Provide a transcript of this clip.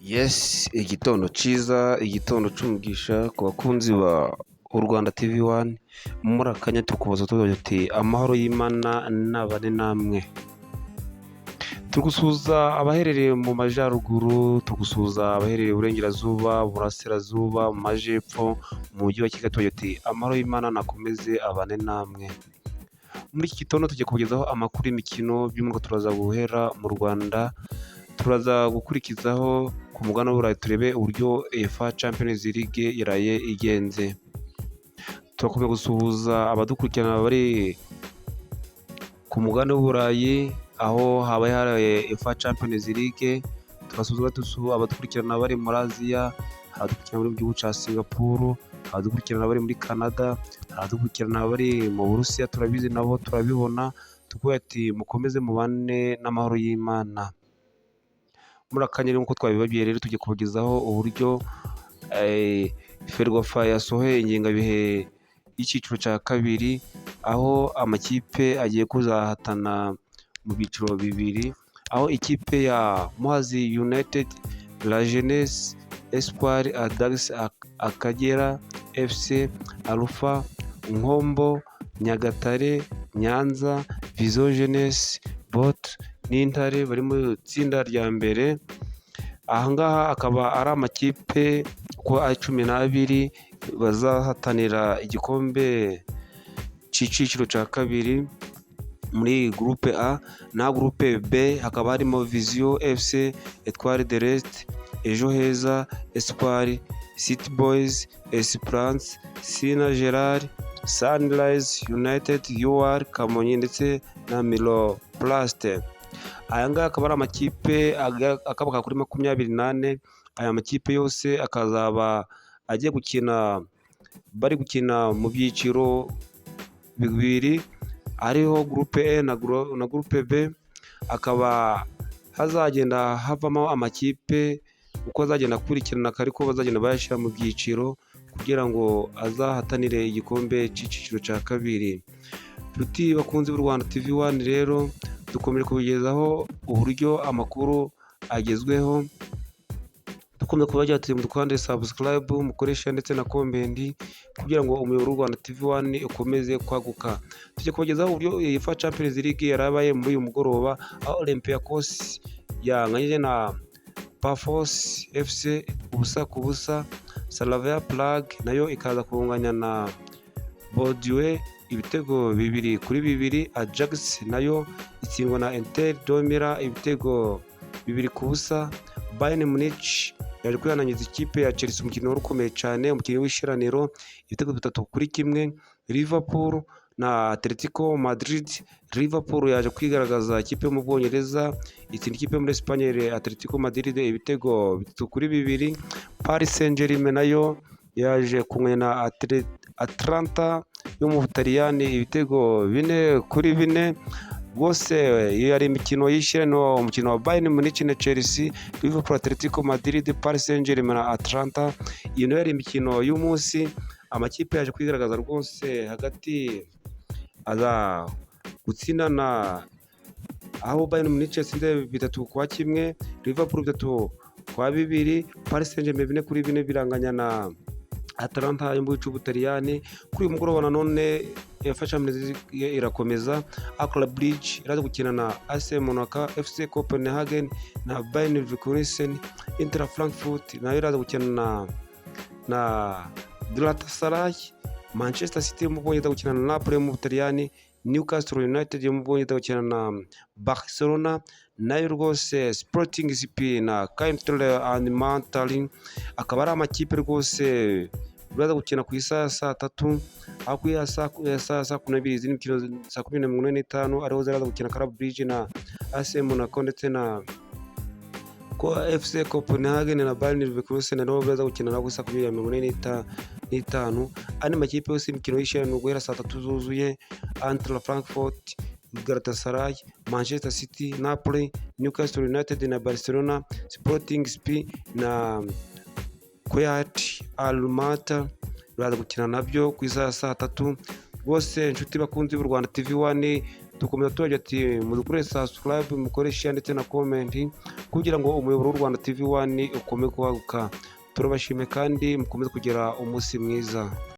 Yes, igitondo cyiza, igitondo cy'umugisha ku bakunzi ba u Rwanda TV One. Muri aka kanya turi kubaza tubaza tuti: "Amahoro y'Imana nabane namwe." Turi gusuhuza abaherereye mu majyaruguru, turi gusuhuza abaherereye iburengerazuba, burasirazuba, mu majyepfo, mu mujyi wa Kigali, tubagira tuti: "Amahoro y'Imana nakomeze abane namwe." Muri iki gitondo tugiye kubagezaho amakuru y'imikino, by'umwihariko turaza guhera mu Rwanda, turaza gukurikizaho ku mugabane w'Uburayi, turebe uburyo UEFA Champions League yaraye igenze. Turakomeza gusuhuza abadukurikirana bari ku mugabane w'Uburayi, aho habaye haraye UEFA Champions League. Tugasuhuza abadukurikirana bari muri Aziya, abadukurikirana bari mu gihugu cya Singapore, abadukurikirana bari muri Canada, abadukurikirana bari mu Burusiya, turabizi nabo turabibona, tukuvuga ati: "Mukomeze mubane n'amahoro y'Imana." Muri aka kanya nk'uko twabibabwiye rero, tugiye kubagezaho uburyo FERWAFA yasohoye ingengabihe y'icyiciro cya kabiri, aho amakipe agiye kuzahatana mu byiciro bibiri, aho ikipe ya Muhazi United, La Jeunesse, Espoir, Ajax, Akagera FC, Alpha, Nkombo, Nyagatare, Nyanza, Vision Jeunesse, Bot n'Intare bari mu itsinda rya mbere. Aha ngaha akaba ari amakipe uko ari 12 bazahatanira igikombe cy'icyiciro cya kabiri muri groupe A. Na groupe B hakaba harimo Vision FC, Etoile de l'Est, Ejo Heza, Espoir, City Boys, Esperance, Sina Gerard, Sunrise United, UR Kamonyi ndetse na Miroplast. Aya ngaya akaba ari amakipe akabaka kuri 24. Aya makipe yose akazaba agiye gukina, bari gukina mu byiciro bibiri, hariho groupe A na groupe B. Akaba hazagenda havamo amakipe uko azagenda akurikirana, ariko bazagenda bayashyira mu byiciro kugira ngo azahatanire igikombe cy'icyiciro cya kabiri. Nshuti bakunzi b'u Rwanda TV One rero, dukomeje kubigezaho uburyo amakuru agezweho. Dukomeza kubagira tuti: "Mudukande subscribe, mukoresha ndetse na comment kugira ngo umuyoboro w'u Rwanda TV One ukomeze kwaguka." Tujya kubagezaho uburyo UEFA Champions League yarabaye muri uyu mugoroba, aho Olympiacos yanganyije na Pafos FC 0-0, Slavia Prague nayo ikaza kunganya na Bordeaux ibitego 2-2, Ajax nayo itsindwa na Inter de Milan ibitego 2-0, Bayern Munich yaje kwihanangiriza ikipe ya Chelsea, umukino wari ukomeye cyane, umukino w'ishiraniro, ibitego 3-1. Liverpool na Atletico Madrid, Liverpool yaje kwigaragaza, ikipe yo mu Bwongereza itsinda ikipe yo muri Espagne Atletico Madrid ibitego 3-2. Paris Saint-Germain nayo yaje kunganya na Atalanta yo mu Butaliyani ibitego 4-4. Rwose iyo yari imikino y'ishiraniro, umukino wa Bayern Munich na Chelsea, Liverpool Atletico Madrid, Paris Saint-Germain na Atalanta. Iyo nayo yari imikino y'umunsi. Amakipe yaje kwigaragaza rwose hagati, aza gutsindana, aho Bayern Munich yatsinze 3-1, Liverpool 3-2, Paris Saint-Germain 4-4 biranganya na Atalanta yo mu gihugu cy'Ubutaliyani. Kuri uyu mugoroba nanone UEFA Champions League irakomeza. Club Brugge iraza gukina na AS Monaco, FC Copenhagen na Bayer Leverkusen. Eintracht Frankfurt nayo iraza gukina na Galatasaray. Manchester City yo mu Bwongereza gukina na Napoli yo mu Butaliyani. Newcastle United yo mu Bwongereza gukina na Barcelona nayo rwose. Sporting CP na Kairat Almaty akaba ari amakipe rwose baraza gukina ku isaha ya saa 3, aho ku ya saa 12 izindi mikino saa 10:45 ariho ziraza gukina, Club Brugge na AS Monaco ndetse na ko FC Copenhagen na Bayer Leverkusen nabo baza gukina nabo saa 10:45. Andi makipe yose imikino y'ishiraniro guhera saa 3 zuzuye: Eintracht Frankfurt, Galatasaray, Manchester City, Napoli, Newcastle United na Barcelona, Sporting CP na Kairat Almaty baraza gukina nabyo ku isaha ya saa 3. Rwose inshuti bakunzi b'u Rwanda TV 1, dukomeza tubagira ati mudukore subscribe, mukore share ndetse na comment kugira ngo umuyoboro w'u Rwanda TV 1 ukomeze kwaguka. Turabashimiye kandi mukomeze kugira umunsi mwiza.